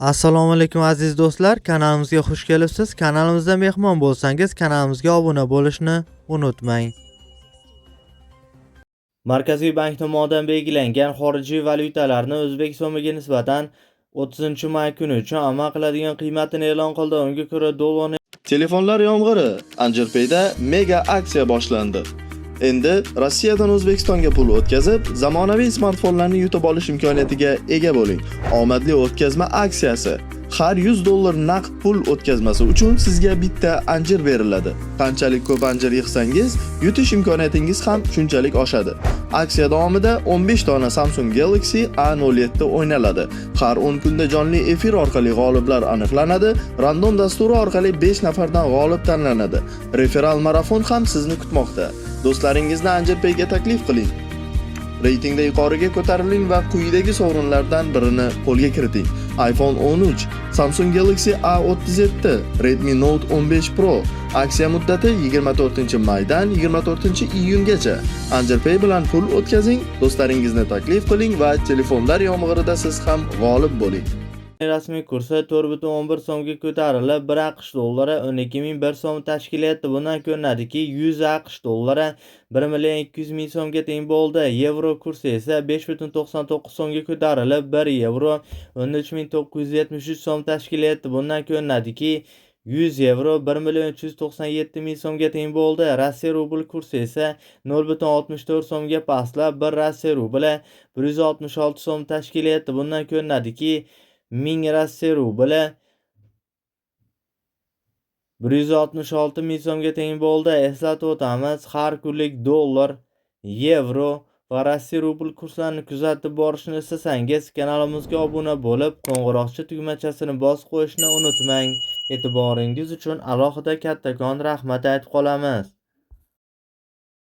Assalomu alaykum, aziz do'stlar, kanalimizga xush kelibsiz. Kanalimizda mehmon bo'lsangiz, kanalimizga obuna bo'lishni unutmang. Markaziy bank tomonidan belgilangan xorijiy valyutalarni o'zbek so'miga nisbatan 30-may kuni uchun amal qiladigan qiymatini e'lon qildi. Unga ko'ra, dollarni Telefonlar yomg'iri. Anjirpayda mega aksiya boshlandi. Endi Rossiyadan O'zbekistonga pul o'tkazib, zamonaviy smartfonlarni yutib olish imkoniyatiga ega bo'ling. Omadli o'tkazma aksiyasi. Har 100 dollar naqd pul o'tkazmasi uchun sizga bitta anjir beriladi. Qanchalik ko'p anjir yig'sangiz, yutish imkoniyatingiz ham shunchalik oshadi. Aksiya davomida 15 dona Samsung Galaxy A07 o'ynaladi. Har 10 kunda jonli efir orqali g'oliblar aniqlanadi. Random dasturi orqali 5 nafardan g'olib tanlanadi. Referal marafon ham sizni kutmoqda. Do'stlaringizni Anjirpayga taklif qiling. Reytingda yuqoriga ko'tariling va quyidagi sovrinlardan birini qo'lga kiriting: iPhone 13, Samsung Galaxy A37, Redmi Note 15 Pro. Aksiya muddati 24-maydan 24-iyungacha. Anjirpay bilan pul o'tkazing, do'stlaringizni taklif qiling va telefonlar yomg'irida siz ham g'olib bo'ling. Rasmiy kursi 4,11 so'mga ko'tarilib, 1 AQSh dollari 12 001 so'm tashkil etdi. Bundan ko'rinadiki, 100 AQSh dollari 1 million 200 ming so'mga teng bo'ldi. Yevro kursi esa 5,99 so'mga ko'tarilib, 1 yevro 13 973 so'm tashkil etdi. Bundan ko'rinadiki, 100 yevro 1 million 397 ming so'mga teng bo'ldi. Rossiya rubl kursi esa 0,64 so'mga pastlab, 1 Rossiya rubli 166 so'm tashkil etdi. Bundan ko'rinadiki, 1000 Rossiya rubli 166 ming so'mga teng bo'ldi. Eslatib o'tamiz, har kunlik dollar, yevro va Rossiya rubl kurslarini kuzatib borishni istasangiz, kanalimizga obuna bo'lib, qo'ng'iroqcha tugmachasini bosib qo'yishni unutmang. E'tiboringiz uchun alohida kattakon rahmat aytib qolamiz.